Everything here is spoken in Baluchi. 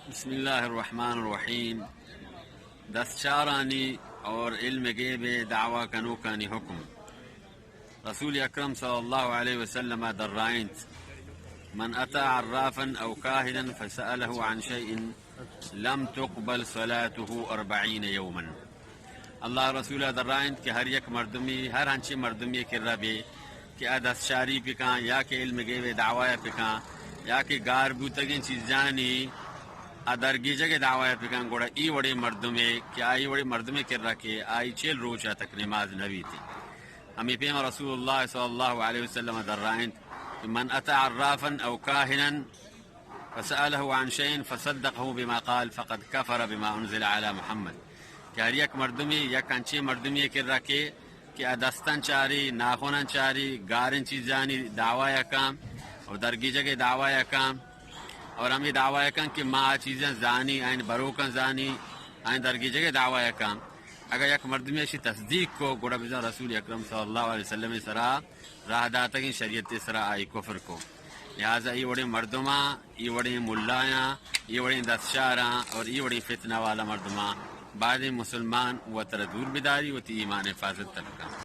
بسم اللہ الرحمن الرحیم۔ دستچارانی اور علم غیب دعویٰ کنوکانی حکم۔ رسول اکرم صلی اللہ علیہ وسلم درائینت: من اتى عرافا او کاہنا فسأله عن شيء لم تقبل صلاته أربعين يوما۔ اللہ رسول ء درائینت کہ ہر یک مردمی، ہر انچیں مردمی ء کرا بے کہ آ دستچاری پکاں یا کہ علم غیب ء دعوی ء پکاں یا کہ گار بوتگیں چیزانی آ درگیجگ ء دعوی ء پکاں، گڑا ای وڑیں مردمے کہ آئی وڑیں مردمے کرا کہ آئی چل روچ ء تک نماز نہ بیت۔ ہمے پیم رسول اللہ صلی اللہ علیہ وسلم درائینت کہ من اتى عرافا او کاہنا فسأله عن شيء فصدقه بما قال فقد كفر بما أنزل على محمد، کہ ہر یک مردمے، یک انچیں مردمے کرا کہ کہ آ دستاں چاری، ناخناں چاری، گاریں چیزانی دعوی ء کاں اور درگیجگ ء دعوی ء کاں اور ہمے دعوی ء کاں کہ ما آ چیزاں زانی، آئین بروکاں زانی، آئین درگیجگ ء دعوی ء کاں۔ اگاں یک مردمے اشی تصدیق کو، گڑا بزاں رسول اکرم صلی اللہ علیہ وسلم ء سرا راہ داتگیں شریعت ء سرا آئی کفر کو۔ لہذا ای وڑیں مردماں، ای وڑیں ملایاں، ای وڑیں دستشاراں اور ای وڑیں فتنہ والا مردماں باید مسلمان وترا دور بداری، وتی ایمان حفاظت ترکاں۔